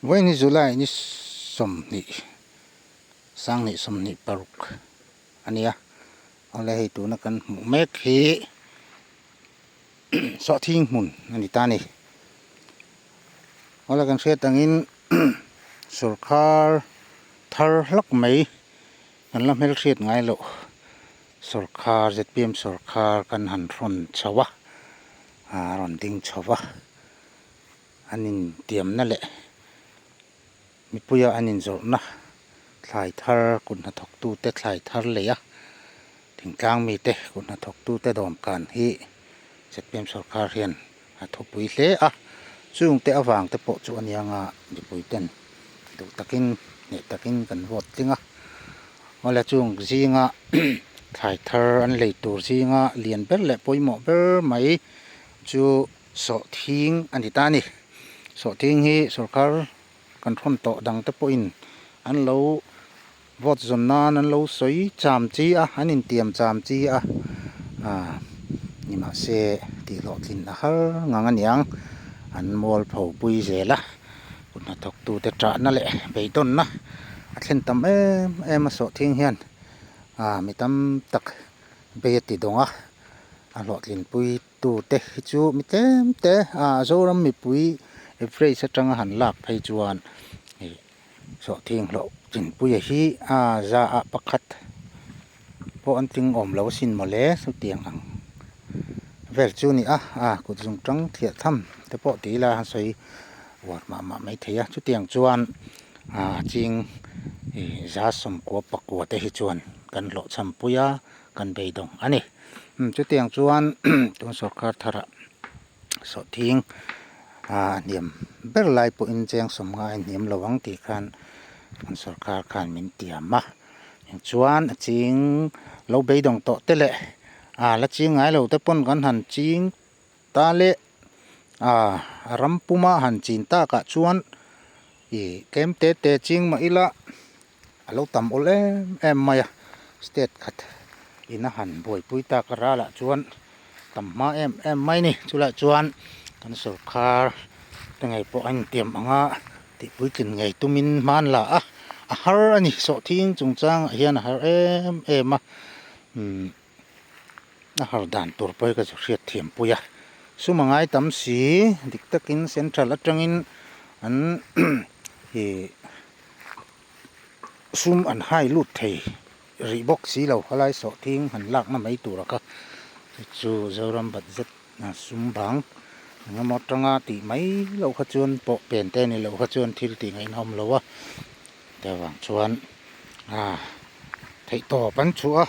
Vawiin hi July ni 20 2026 a nia. Awle hei tuna kan hmuh mek hi sawhthing hmun a ni ta a ni. Awle kan hriat angin sawrkar thar hlak mai kan la hmelhriat ngai loh sawrkar zpm sawrkar kan han hrawn chho a, a rawn ding chho va. An intiamna leh mipuia an inzawrhna thlai thar kut hnathawktute thlai thar lei a, thingtlang mite kut hnathawktute dawmkan hi zpm sawrkar hian a thupui hle a, chungte avangte pawh chu a nia nga mipuiten duh takin hneh takin kan vote tling a, awle chung zinga thlai thar an lei tur zinga lian ber leh pawimawh ber mai chu. Sawhthing a ni ta a ni. Sawhthing hi sorkar kan thawn tawh dang te pawhin an lo vote zawn nan an lo sawi cham chi a, an intiam cham chi a, ah nimahse tih hlawhtlin a har ngang a niang. An mualpho pui zel a, kut hnathawktute ṭahna leh beidawnna a thlen tam em em a sawhthing hian ah mi tam tak bei a ti dawng a, a hlawhtlinpui. Tute hi chu mi tlem te a Zoram mipui average atanga han lak phei chuan ih sawhthing hlawh chinpuia hi a za ah pakhat pawh an tling awm lo asin mawle chutiang ang vel chu a ni a a kut zung tang thiah tham te pawh ti ila a sawi uar mah mah mai thei a chutiang chuan a ching ih za sawmkua pakua te hi chuan kan hlawh chham pui a kan beidawng a ni. Chutiang chuan tun sawrkar tharah sawhthing ah hniam ber lai pawhin cheng sawmnga a inhniam lo ang tih khan kan sawrkar khan min tiam a chuan a ching lo beidawng tawh te leh ah la ching ngai lo te pawn kan han ching ta leh ah a ram puma han chin takah chuan ih tlem te te ching mah ila. A lo tam awl em em mai a, state khat in a han buaipui tak a ralah chuan tam hma em em mai ni. Chulaiah chuan kan sawrkar te ngei pawh a intiam ang a, tih puitlin ngei tumin hma an la a, a har a ni. Sawhthing chungchangah hian a har em em a, umm a har dan tur pawh hi ka hriat thiam pui a. Sum a ngai tam si, dik takin central atangin an ih. Sum an hai lut thei rih bawk si lo helai sawhthing han lakna mai tura kha chu Zoram budget sum bang engemaw atanga tih mai loh kha chuan pawh pen te ni loh kha chuan thil tih ngaihna awm lo a chuvang chuan ah theihtawp an chhuah a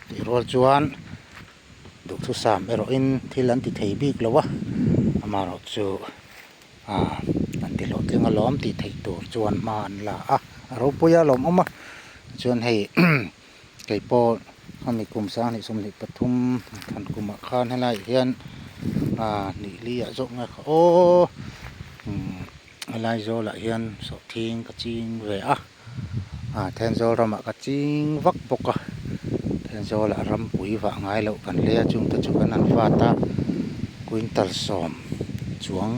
tih rual chuan duhthusam erawhin thil an ti thei bik lo a amaherawhchu. Ah an ti hlawhtling alawm tih theih tur chuan hma an la a, a ropui a lawmawm a chuan hei kei pawh hemi kum 2023 thlan kumah khan helaiah hian ah hnih li ah zawk nge kha aw umm helai zawlah hian sawhthing ka ching ve a ah Thenzawl ramah ka ching vak bawk a Thenzawlah rampui vah ngai loh kan hle a chungte chu kan han fat a quintal sawm chuang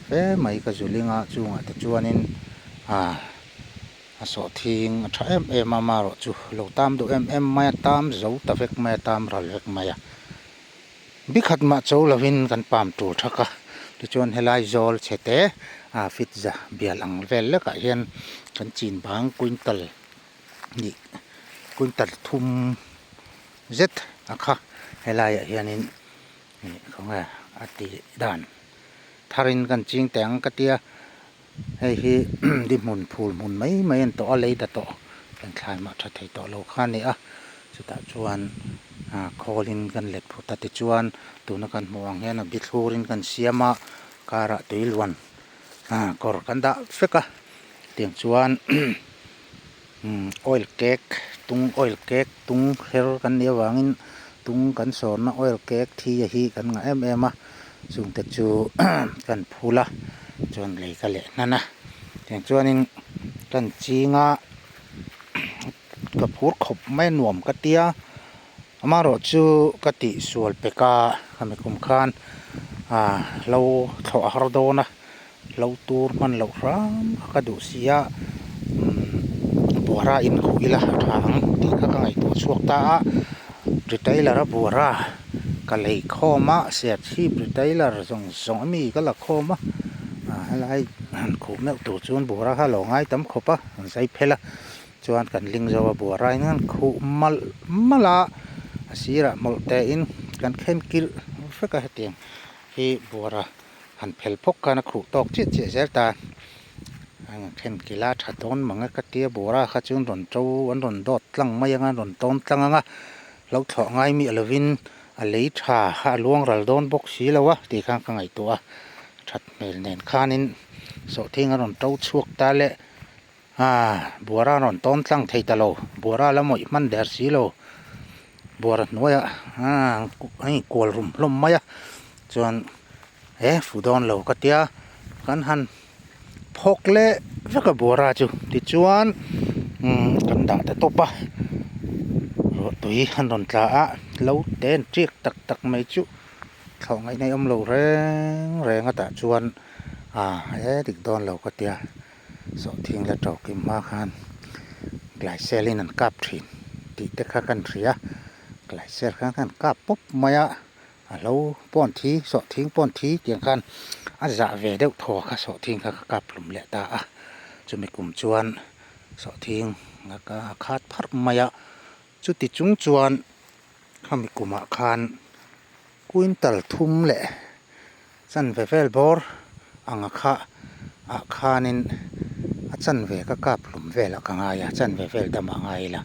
fe mai ka zuling a chungah te chuanin ah a sawhthing a tha em em a amaherawh chu lo tam duh em em mai a tam zo ta vek mai a tam ral vek mai a. Bi khat mah cho lovin kan pam tur thak a, tichuan helai zawl chhe te ah fit za bial ang vel lekah hian kan chin bang quintal nih quintal thum zet a kha helaiah hianin ih khawnge a tih dan tharin kan ching teh ang ka tia hei hi di hmun phul hmun mai mai a ni tawh a lei da tawh kan thlai mah tha thei tawh lo kha a ni a chutah chuan ah khawlin kan let phut a tichuan tuna kan hmuh ang hian a bi thlurin kan siam a karah tui luan ah kawr kan dah vek a tiang chuan oil cake tung oil cake tung her kan nih avangin tung kan sawrna oil cake thi a hi kan ngah em em a chungte chu kan phul a chuan lei ka leh hnan a tiang chuanin kan ching a ka phur khawp mai a nuam ka tia amaherawh chu ka tih sual pek a khami kum khan ah hlo thlawh a har dawn a. Lo tur hman loh hram kha ka duh si a, umm buara in khuh ila a tha ang tih kha ka ngaihtuah chhuak ta a, retailer a buara ka lei khawm a, serchhip retailer zawng zawng ami ka la khawm a, ah helai han khuh meuh tur chuan buara kha a lo ngai tam khawp a, an zai phel a, chuan kan ling zo a buara in an khuh malh malh a, a sirah hmawlh te in kan khen kilh vek a hetiang hi buara. Han phel phawk khan a khuh tawk chiah chiah zel ta. A then kila tha dawn mang a ka tia bawra kha chuan rawn to an rawn dawt tlang mai anga an rawn tawn tlang anga lo thlawh ngai miah lovin a lei tha kha a luang ral dawn bawk si lo a tih khan ka ngaihtuah a that hmel nen khanin sawhthing a rawn to chhuak ta le ah buara a rawn tawn tlang thei ta lo buara la mawih hman der si lo buara hnuaiah ah a inkual rum hlawm mai a chuan. He fu dawn lo ka tia kan han phawk leh vek a buara chu tichuan umm kan dah ta tawp a ruahtui an rawn tla a lo te an tiak tak tak mai chu thlawh ngaihna awm lo reng reng a tah chuan ah he dik dawn lo ka tia sawhthing la to kim hma khan glycel in an kap thin tih te kha kan hria glycel khan an kap pawp mai a. A lo pawn thi sawhthing pawn thi tiang khan a zah ve deuh thaw kha sawhthing kha ka kap hlum leh ta a chumi kum chuan sawhthing a khat pharh mai a chuti chung chuan khami kumah khan quintal thum leh chanve vel bawr anga kha ah khanin a chanve ka kap hlum velah ka ngai a chanve vel damah ngai ila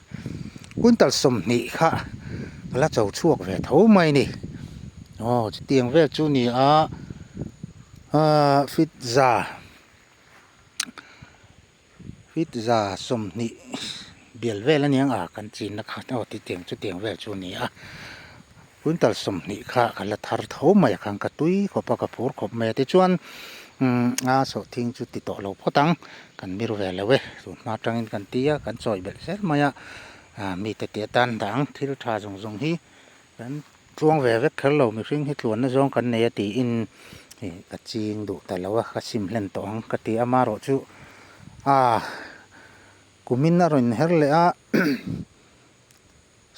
quintal 20 kha ka la cho chhuak ve tho mai a ni aw chutiang vel chu a ni a ahh fit za Fit 20 bial vel a niang a kan chinna kha aw titiang chutiang vel chu a ni a quintal 20 kha ka la thar tho mai a khan ka tui khawp a ka phur khawp mai a tichuan umm a sawhthing chu ti tawh lo phawt ang kan mir ve lo e tun hma atangin kan ti a kan chawi belh zel mai a ah mite tih atan dang thil tha zawng zawng hi kan tluang ve vek kher lo mihring hi tluanna zawng kan nei a tiin ih ka ching duh ta lo a ka sim hlen tawh ang ka ti a amaherawh chu ah kumin a rawn her leh a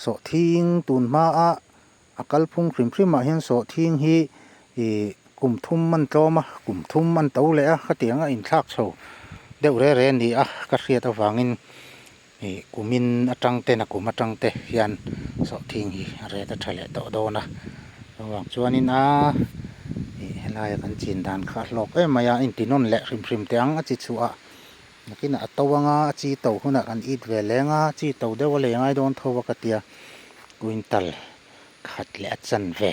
sawhthing tun hma a a kalphung hrim hrim ah hian sawhthing hi ih kum thum an tlawm a kum thum an to leh a khatiang a inthlak chho deuh re re a ni a ka hriat avangin. Ih kumin atang te na kum atang te hian sawhthing hi a ret a tha leh tawh dawn a chuvang chuanin a ih helaia kan chin dan kha a hlawk em mai a inti nawn leh hrim hrim teh ang a chi chhuah a nakinah a to anga a chi to hunah kan it ve leng a chi to deuh a lei ngai dawn tho a ka tia quintal khat leh a chanve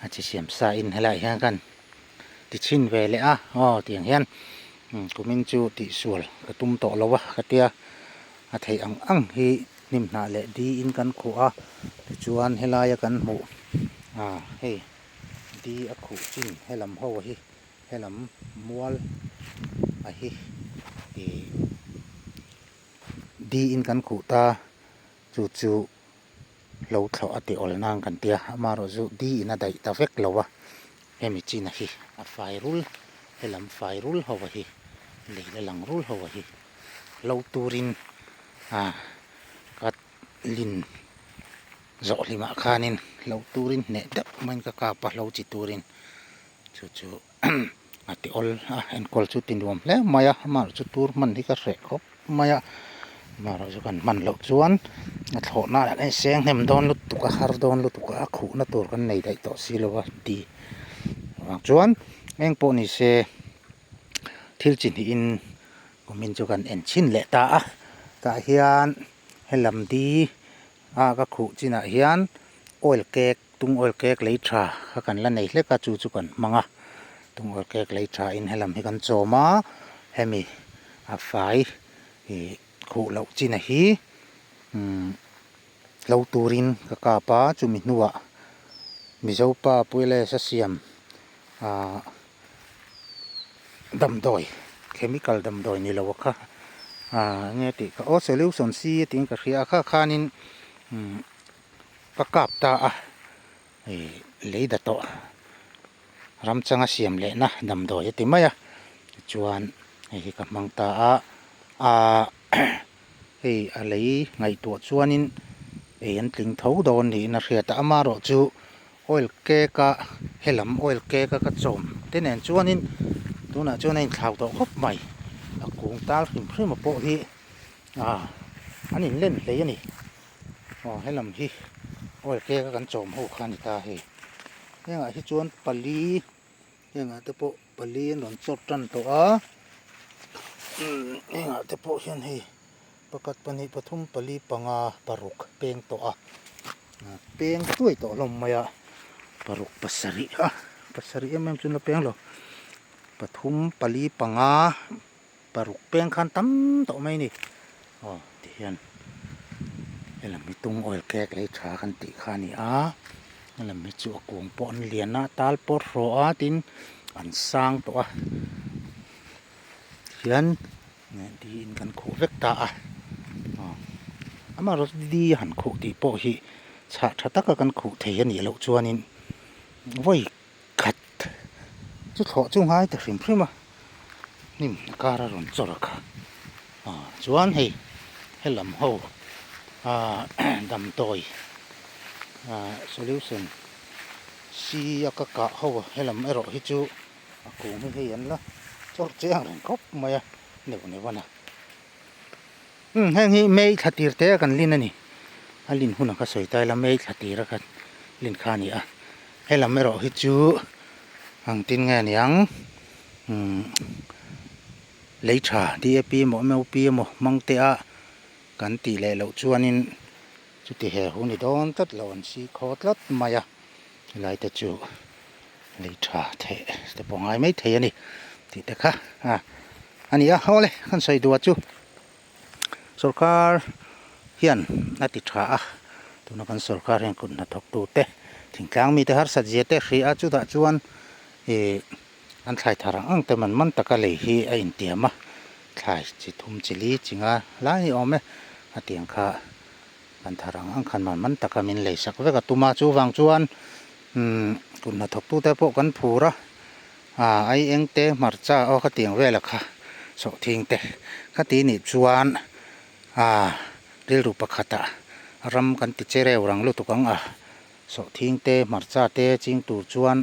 a chi siam sa in helaiah hian kan ti chhin ve leh a aw tiang hian kumin chu tihsual ka tum tawh lo a ka tia a theih ang ang hi hnim hnah leh di in kan khuh a tichuan helaia kan hmuh ah hei di a khuh chin helam ho hi helam mual a hi ih di in kan khuh ta chu chu. Lo thlawh a ti awl nan kan tia amaherawh chu di in a daih ta vek lo a hemi chin a hi a fai rul helam fai rul ho a hi lei la lang rul ho a hi lo turin ah ka lin zawh hlimah khanin lo turin hneh deuh maiin ka kap a lo chi turin chu chu a ti awl a enkawl chu ti nuam hle mai a amaherawh chu tur hman hi ka hreh khawp mai a amaherawh chu kan hman loh chuan a thlawhna ah hian seng hnem dawn lutuk a har dawn lutuk a a khuhna tur kan nei daih tawh si lo a ti avang chuan eng pawh ni se thil chi hnihin kumin chu kan en chhin leh ta a tah hian helam di a ka khuh chinah hian oil cake Tung oil cake lei tha kha kan la nei hlek a chu chu kan hmang a tung oil cake lei tha in helam hi kan chawm a hemi a fai ih khuh loh chin a hi umm lo turin ka kap a chumi hnuah Mizo pa Puilesa siam ah damdawi chemical damdawi ni lo a kha ah enge tih kha aw solution c a tiin ka hria a kha khanin umm. Ka kap ta a, ih lei da tawh ram changa siam lehna damdawi a ti mai a. Tichuan hei hi ka hmang ta a, ah hei a lei ngaihtuah chuanin ei an tling tho dawn niin a hriat a, amaherawh chu oil cake a helam oil cake a ka chawm te nen chuanin tunah chuan a inthlau tawh khawp mai, a kung tal hrim hrim a pawh hi ah an inlen hlei a ni. Aw helam hi oil cake a kan chawm ho kha a ni ta hei, hengah hi chuan pali. Hengah te pawh pali an rawn chawt tan tawh a hengah te pawh hian hei pakhat pahnih pathum pali panga paruk peng tawh a peng tuai tawh hlawm mai a paruk pasarih a pasarih em em chu an la peng lo pathum pali panga paruk peng khan tam tawh mai a ni aw tihian helam hi tung oil cake lei tha kan tih kha a ni a helam hi chu a kung pawh an lian a tal pawt rawh a tin an sang tawh a tihian di in kan khuh vek ta a aw amaherawhchu di han khuh tih pawh hi chhah tha taka kan khuh thei a nih loh chuanin vawi khat chu thlawh chu ngai ta hrim hrim a hnim kar a rawn chawr a kha ah chuan hei helam ho ah damdawi ah solution si a ka kah ho helam erawh hi chu a kung hi hei an la chawr chiang reng khawp mai a neuh neuh a na umm heng hi May thla tir te a kan lin a ni a lin hunah ka sawi ta ila May thla tir a kan lin kha a ni a helam erawh hi chu ang tin nge aniang umm lei tha DAP emaw MOP emaw hmang te a kan tih leh loh chuanin chuti he hu ni dawn tlat lo an si khaw tlat mai a helai te chu lei tha theh te pawh ngai mai thei a ni tih te kha a a ni a awle kan sawi duh ah chu sorkar hian a ti tha a tuna kan sorkar hian kut hnathawk tu te thingtlang mite harsat zia te hria a chutah chuan ih an thlai thar ang ang te man man taka lei hi a intiam a thlai chi thum chi li chi nga lai ni awm e a tiang kha kan thar ang ang khan man man taka min lei sak vek a tum a chuvang chuan umm kut hnathawk tute pawh kan phur a ah ai eng te hmarcha aw khatiang vela kha sawhthing te khati nih chuan ah rilru pakhatah ram kan ti che reu rang lutuk ang a sawhthing te hmarcha te ching tur chuan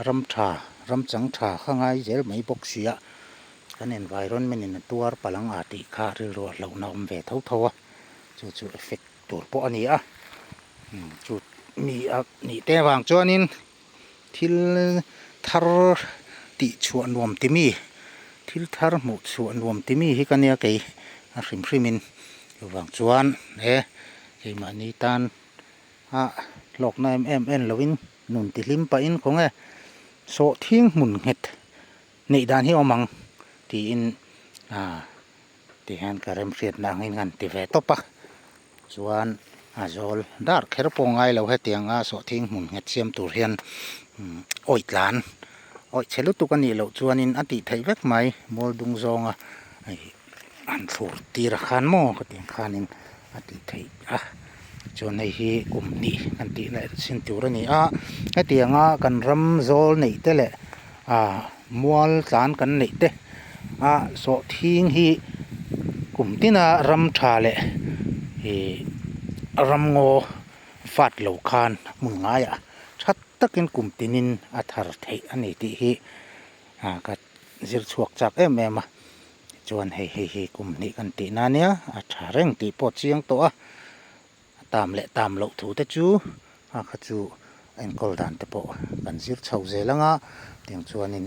ram tha ram chang tha kha ngai zel mai bawk si a kan environment in a tuar palh ang a tih kha rilru a hlauhna awm ve tho tho a chu chu effect tur pawh a ni a chu mi a nih te avang chuanin thil thar tih chhuah nuam ti mi thil thar hmuh chhuah nuam ti mi hi ka nia kei a hrim hrim in chuvang chuan he keimahni tan a hlawkna em em en lovin nun ti hlim pahin khawnge sawhthing hmun nghet neih dan hi a awm ang tiin ah Tihian ka remhriatna angin kan ti ve tawp a, chuan a zawl dar kher pawh ngai lo hetianga sawhthing hmun nghet siam tur hian awih tlan awih chhe lutuk a nih loh chuanin a tih theih vek mai mual dung zawnga hei han thlur tir a khan maw khatiang khanin a tih theih a chuan hei hi kum hnih kan tih leh chin tur a ni a hetianga kan ram zawl neih te leh ah mual tlan kan neih te a sawhthing hi kum tina ram tha leh ih ram ngaw fat lo khan hmun ngaiah tha takin kum tinin a thar theih a ni tih hi ah ka zir chhuak chak em em a chuan hei hei hi kum hnih kan tih na nia a tha reng tih pawh a chiang tawh a a tam leh tam loh thu te chu a kha chu enkawl dan te pawh kan zir chho zel ang a tiang chuanin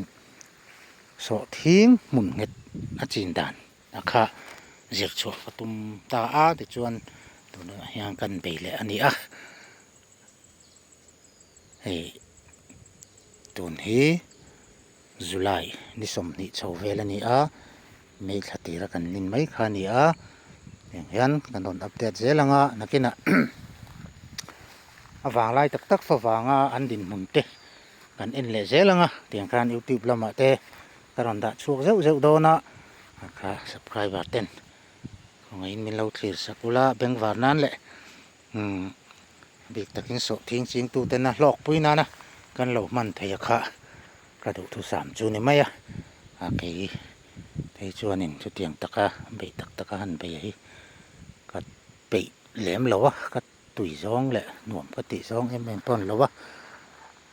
sawhthing hmun nghet a chin dan a kha zir chhuah ka tum ta a tichuan tunah hian kan bei leh a ni a hei tun hi. July ni 20 chho vel a ni a, May thla tira kan lin mai kha a ni a, heng hian kan rawn update zel ang a, nakinah a vanglai tak tak favanga an dinhmun te kan en leh zel ang a, tiang khan youtube lamah te ka rawn dah chhuak zeuh zeuh dawn a, kha subscriber ten khawngaihin min lo thlir sak ula bengvar nan leh umm bik takin sawhthing chingtuten a hlawkpui nana kan lo hman thei a kha ka duhthusam chu ni mai a. A kei phei chuanin chutiang taka beih tak taka han bei hi ka peih lem lo a, ka tui zawng leh nuam ka tih zawng em em pawh a ni lo a,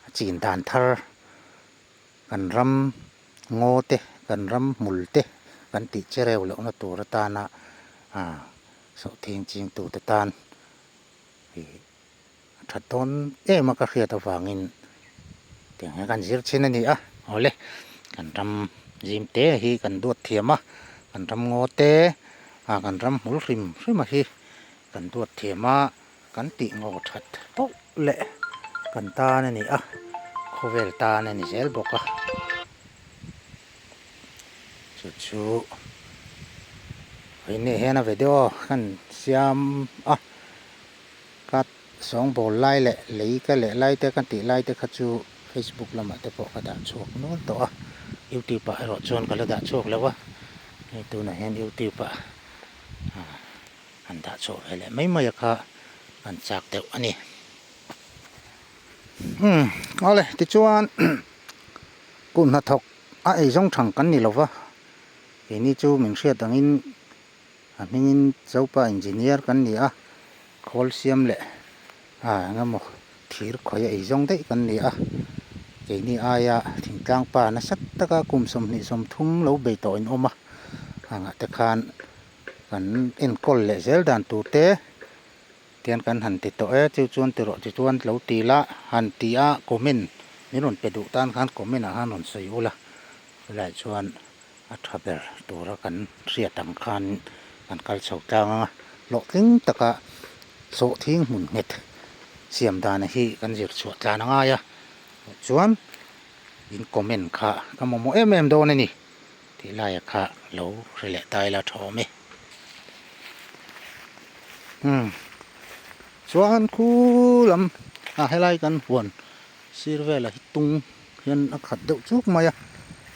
a chin dan thar kan ram ngaw te kan ram hmul te kan tih che reu lohna tur atana ah sawhthing chingtute tan ih a that dawn em a ka hriat avangin tiang hian kan zir chin a ni a awle kan ram zim te hi kan duat thiam a kan ram ngaw te ah kan ram hmul hrim hrim a hi kan duat thiam a kan tih ngaw that poh leh kan tan a ni a khawvel tan a ni zel bawk a chu chu vawiin hian a video kan siam a. Ka sawngbawl lai leh lei ka leh lai te ka tih lai te kha chu Facebook lamah te pawh ka dah chhuak nual tawh a, YouTube ah erawh chuan ka la dah chhuak lo a, hei tunah hian YouTube ah han dah chhuah ve leh mai mai a kha an chak deuh a ni. Umm awle tichuan kut hnathawk a eizawng thang kan ni lova, keini chu min hriat angin A hmingin Zopa Engineer kan ni a, khawl siam leh ah eng emaw thir khawih a eizawng daih kan ni a, keini aia thingtlang pa nasa taka kum 28 lo bei tawh in awm a, hangah te khan kan enkawl leh zel dan tur te tian kan han ti tawh e, chu chuan ti rawh tichuan lo ti la han ti a comment min rawn pe duh tan khan comment ah khan rawn sawi ula chulaiah chuan. A tha ber tura kan hriat ang khan kan kal chho tlang ang a, hlawhtling taka sawhthing hmun nghet siam dana hi kan zir chhuah tlan a ngai a, chuan in comment kha ka mamawh em em dawn a ni tih laia kha lo hre leh ta ila tha awm e. Umm chuan khu lam ah helai kan huan sir velah hi tung hian a khat deuh chuk mai a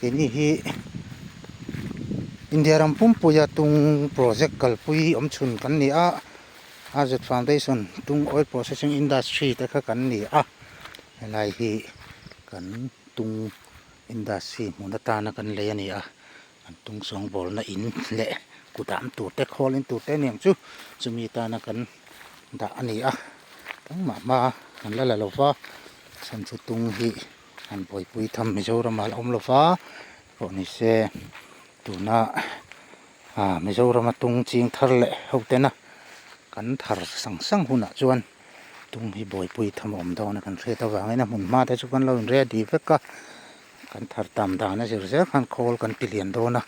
keini hi India ram pumpuia tung project kalpui awm chhun kan ni a RZ Foundation tung oil processing industry te kha kan ni a helai hi kan tung industry hmun atana kan lei a ni a an tung sawngbawlna in leh kut am tur te khawl in tur te aniang chu chumi tana kan dah a ni a engmah hma kan la la lo va chhan chu tung hi han buaipui tham Mizoram ah la awm lo va pawh ni se tuna ah Mizoram a tung ching thar leh ho tena kan thar sang sang hunah chuan tung hi buaipui tham a awm dawn a kan hriat avangin a hmun hma te chu kan lo in ready vek a kan thar tam dan a zir zel khan khawl kan ti lian dawn a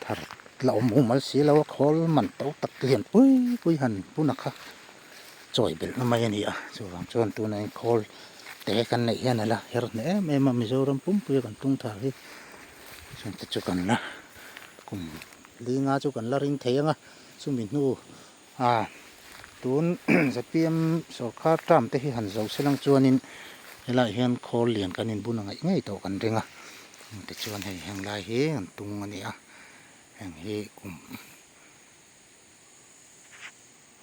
thar la awm mumal si lo a khawl man to tak lian pui pui han bun a kha chawi belh na mai a ni a chuvang chuan tunah hian khawl te kan neih hian a la her hneh em em a Mizoram pumpui a kan tung thar hi chungte chu kan la kum linga chu kan la ring thei ang a chumi hnu A, tun zpm sorkar term te hi han zo se lang chuanin helaiah hian khawl lian kan inbun a ngaih ngei tawh kan ring a, tichuan hei heng lai hi an tung a ni a, heng hi kum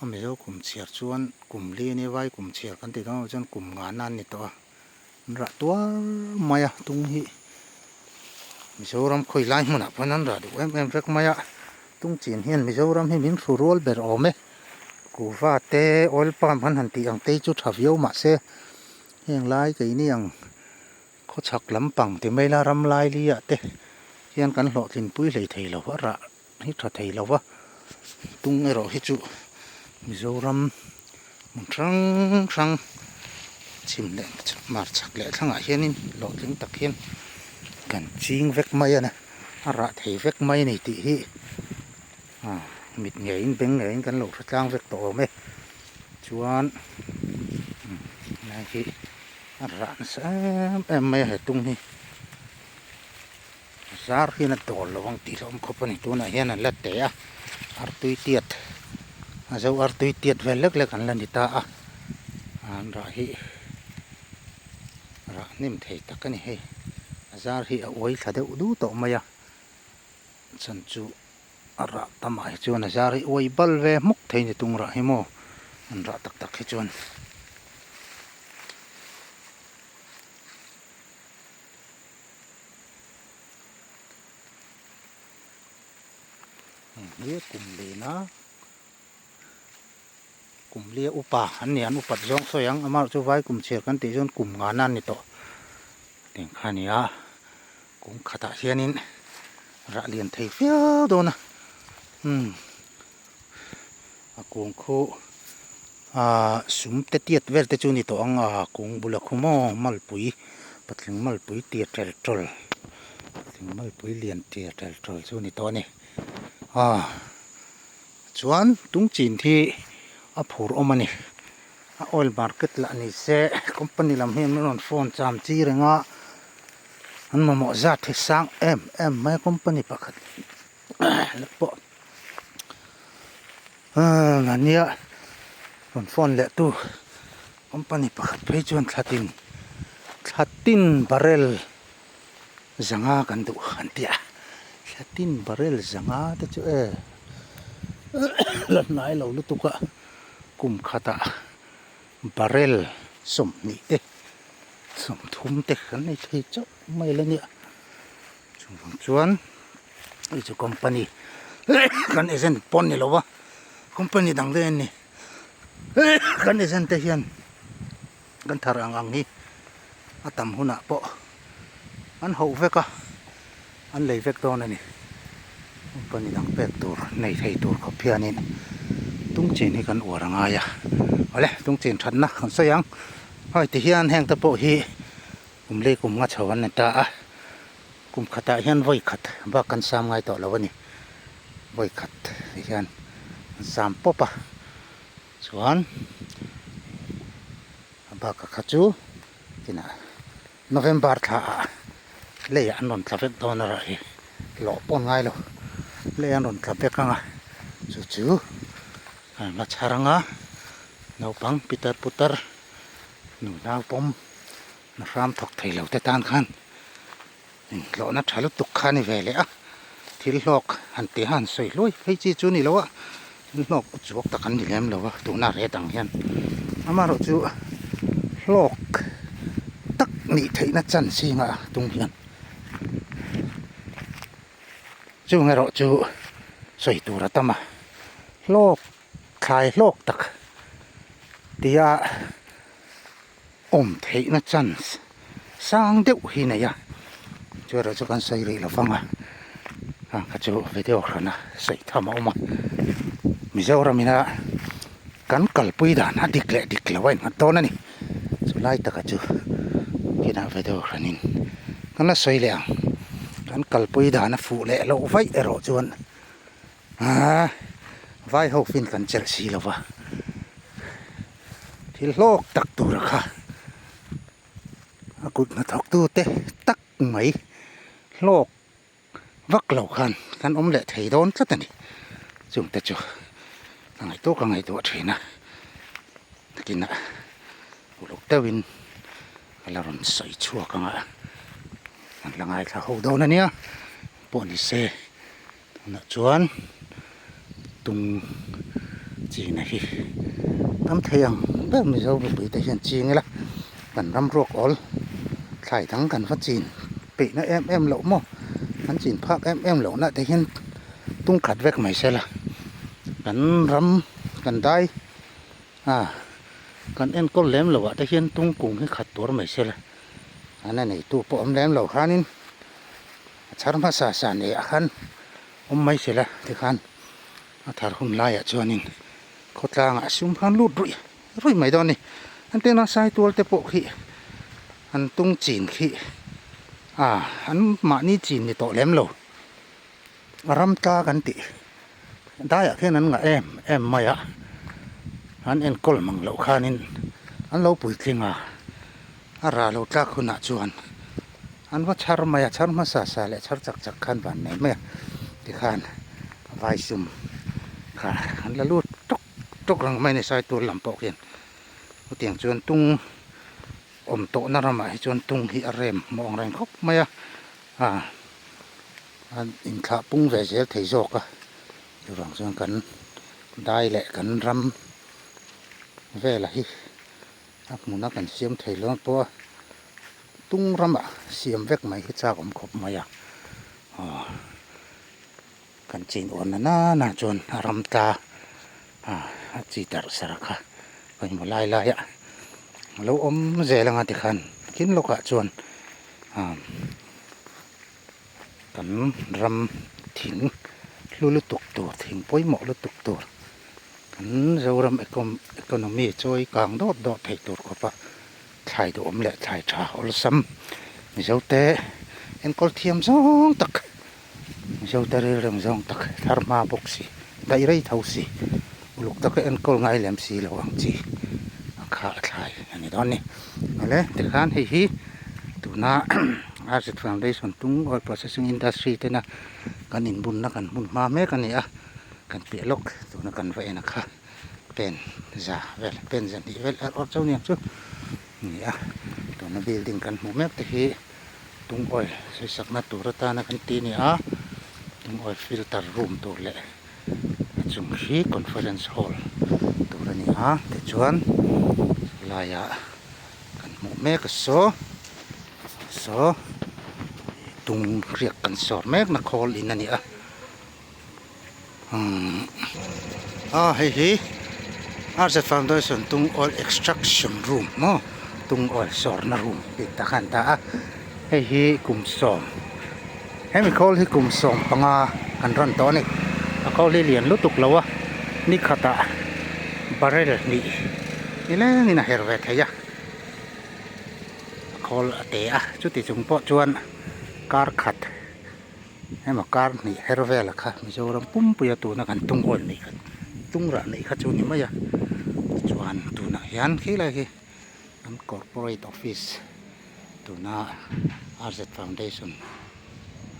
a Mizo kum chhiar chuan kum li a nia vai kum chhiar kan tih dawn chuan kum nga nan ni tawh a, an rah tuar mai a tung hi Mizoram khawi lai hmunah pawhin an rah duh em em vek mai a tung chin hian Mizoram hi min hru rual ber awm e kuhva te oil palm an han tih ang te hi chu tha viau mahse heng lai keini ang khawchhak lampang ti mai la ram lai li ah te hian kan hlawhtlin pui hlei thei lo a rah hi tha thei lo va tung erawh hi chu Mizoram hmun hrang hrang chhim leh hmar chhak leh thlangah hianin hlawhtling tak hian kan ching vek mai a ni a rah thei vek mai a ni tih hi mit ngeiin beng ngeiin kan lo hre tlang vek tawh awm e chuan helai hi a rah nasa em em mai a he tung hi. Zar hian a dawl lo ang tih hlawm khawp a ni tunah hian an la teh a artui tiat a zo artui tiat vel lek lek an la ni ta a an rah hi rah hnem thei tak a ni hei a zar hi a uai thla deuh du tawh mai a chhan chu a rah tamah hi chuan a zar hi uai bal ve hmawk thei ni tung rah hi maw an rah tak tak hi chuan. Heng hi kum lina kum lia upa an ni an upat zawng sawi ang amaherawhchu vai kum chhiar kan tih chuan kum ngana an ni tawh tih kha a ni a kum khatah hianin rah lian thei viau dawn a umm a kung khu ahh sum te tiat vel te chu a ni tawh ang a kung bula khu maw malpui patling malpui tir tel tawl patling malpui lian tir tel tawl chu a ni tawh a ni ah chuan tung chin hi a phur awm a ni a oil market lah ni se company lam hian min rawn phone cham chi reng a an mamawh zat hi sang em em mai a company pakhat la pawh a nia rawn phone leh tu company pakhat phei chuan thla tin thla tin barrel zanga kan duh an ti a thla tin barrel zanga te chu e la hnai lo lutuk a kum khatah barrel sawmhnih te sawmthum te kan nei thei chauh mai la nia. Chuvang chuan hei chu company kan agent pawn ni lo a company dang daih a ni kan agent te hian kan thar ang ang hi a tam hunah pawh an hauh vek a an lei vek dawn a ni company dang pek tur nei thei tur khawp hianin tung chin hi kan uar a ngai a awle tung chin thatna kan sawi ang hei tihian heng te pawh hi. Kum lei kum nga chho an ni ta a, kum khatah hian vawi khat bak kan sam ngai tawh lo a ni. Vawi khat ti hian an sam pawp a, chuan a bak a kha chu tinah November thla ah leiah an rawn tla vek dawn a rah hi lawh pawh an ngai lo, leiah an rawn tla vek ang a, chu chu an la chhar ang a, naupang pitar putar nu nau pawm. Na hram thawk thei lo te tan khan intlawhna tha lutuk kha a ni ve leh a, thil hlawk han tih a han sawi hluai phei chi chu a ni lo a, thil hlawk uchuak tak an ni lem lo a tuna ret ang hian amaherawh chu hlawk tak nih theihna chance hi nghah tum hian chung erawh chu sawi tur a tam a hlawk thlai hlawk tak tia. Awm theihna chance sang deuh hi nei a, chu erawh chu kan sawi rih lo vang a, hang kha chu video hrana sawi tham a awm a, Mizoram ina kan kalpui dan a dik leh dik lo a innghat dawn a ni, chu lai taka chu kinah video hranin kan la sawi leh ang, kan kalpui dan a fuh leh loh vaih erawh chuan aaa vai ho fin kan chelh si lo va. Thil hlawk tak tur a kha a kut hnathawk tu te tak mai hlawk vak lo khan kan awm leh thei dawn tlat a ni chung te chu ka ngaihtuah ka ngaihtuah thin a nakinah uluk deuhin ka la rawn sawi chhuak ang a an la ngaithla ho dawn a nia pawh ni se. Tunah chuan tung china hi tam thei ang ber Mizo mipui te hian ching ila kan ram ruak awl thlai dang kan va chin peihna em em loh maw kan chin phak em em loh na te hian tung khat vek mai se la kan ram kan dai a kan enkawl lem loh ah te hian tung kung hi khat tur mai se la an a neitu pawh awm lem lo khanin. A chhar hmasa sa nei ah khan awm mai se la tikhan a thar hun laiah chuanin khawtlangah a sum khan lut ruih ruih mai dawn a ni. An tena saitual te pawh khi an tung chin khi ah an mahni chin ni tawh lem lo a ram tla kan tih daiah khian an ngah em em mai a an enkawl mang loh khanin an lo puitling a a rah lo tlak hunah chuan. An va chhar mai a, chhar hmasa sa leh chhar chak chak khan van nei mai a, tikhan vai sum kha an la lut tawk tawk reng mai a ni sai tur lam pawh khian chutiang chuan tung awm tawhna ramah hi chuan tung hi a rem hmuh ang reng khawp mai a, ah a inthlah pung ve zel thei zawk a, chuvang chuan kan dai leh kan ram velah hi a hmuna kan siam thei lo pawh a. Tung ramah siam vek mai hi chak awm khawp mai a, aw Kan chin uar na nana chuan a ram tla a chi darh sarh kha pawimawh lai lai a lo awm zel anga tikhan kin lawkah chuan kan ram thing hlu lutuk tur thing pawimawh lutuk tur kan Zoram economy chawi kang dawt dawt thei tur khawpa thlai duhawm leh thlai tha awlsam Mizote enkawl thiam zawng tak. Mizote rilrem zawng tak thar hma bawk si, daih rei tho si, uluk taka enkawl ngai lem si lo ang chi a kha a thlai a ni dawn a ni. Awle tikhan hei hi tuna RZ Foundation tung Oil Processing Industry tena kan inbunna kan hmun hma mek a ni a, kan piah lawk tuna kan va en a kha pen za vel pen za hnih vel er awr chauh aniang chu a ni a, tuna building kan hmuh mek te hi. Tung oil sawisakna tur atana kan ti a ni a, tung oil filter room tur leh a chung hi conference hall tur a ni a tichuan helaiah kan hmuh mek a saw saw tung riak kan sawr mek na khawl in a ni a umm a hei hi RZ foundation tung oil extraction room maw tung oil sawrna room tih tak a ni ta a hei hi kum sawm hemi khawl hi kum 15 kan rawn tawh a ni a khawl hi lian lutuk lo a ni khatah barrel hnih nilengin a her ve thei a a khawl a te a chuti chung pawh chuan kar khat. Hema kar hnih her vela kha Mizoram pumpuia tuna kan tung oil neih kha tung rah neih kha chu a ni mai a tichuan tunah hian khilai hi an corporate office tuna RZ foundation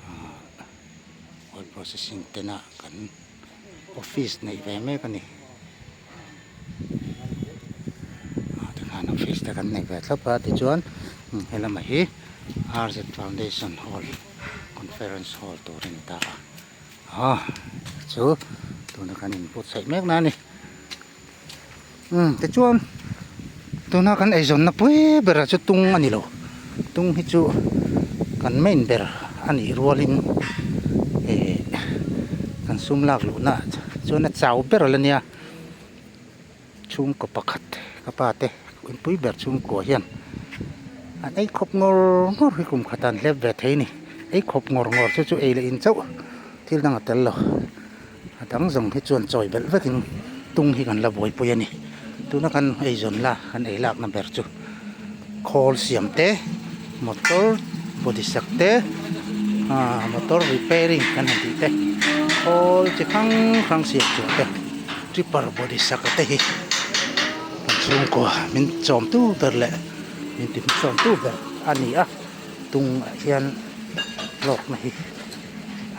ahh oil processing tena kan office neih ve mek a ni ah tikhan office te kan nei ve thlap a tichuan helamah hi RZ foundation hall. Conference hall tur a ni ta a ah chu tuna kan inbuatsaih mek na a ni umm tichuan tuna kan eizawnna pui berah chu tung a ni lo tung hi chu kan main ber a nih rualin eh kan sum lak luhna chuan a chau ber a la nia chhungkaw pakhat ka pa te inpui ber chhungkua hian an ei khawp ngawr ngawr hi kum khat ah an hlep ve thei a ni ei khawp ngawr ngawr chu chu ei leh in chauh thil dang a tel lo a dang zawng hi chuan chawi belh vek in tung hi kan la buaipui a ni tuna kan eizawn la kan ei lakna ber chu khawl siam te motor body sak te ah motor repairing kan han tih te khawl chi hrang hrang siam chhuah te. Tipper body sak a te hi kan chhungkua min chawm tu ber leh min ti hmuchhuak tu ber a ni a tung ah hian hlawkna hi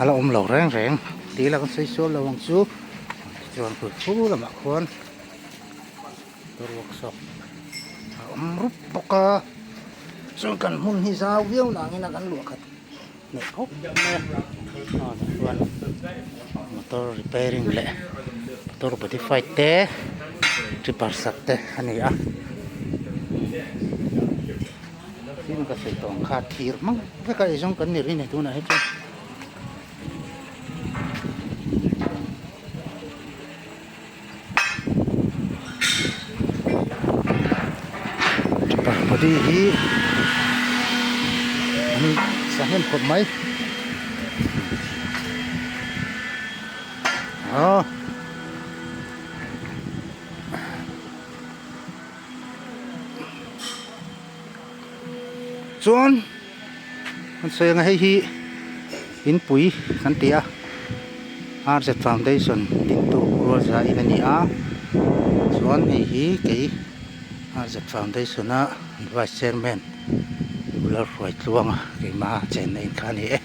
a la awm lo reng reng tih ila kan sawi sual lo ang chu tichuan khu khu lamah khuan motor workshop a awm rup bawk a chuan kan hmun hi zau viau nangin a kan luah khat. Hmeh khawp mai a ah chuan motor repairing leh motor modified te tripper sak te a ni a tin ka sawi tawh ang kha thir hmang vek a eizawng kan ni rih a ni tunah hi chuan. Tripper body hi an sahnem khawp mai aw chuan an sawi ang a hei hi inpui kan ti a RZ foundation dintu rualza in a ni a chuan hei hi kei RZ foundation a vice chairman rural hruai tluanga keimah chenna in kha a ni e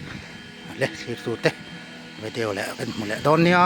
a le thlir tute video leh kan hmu leh dawn nia.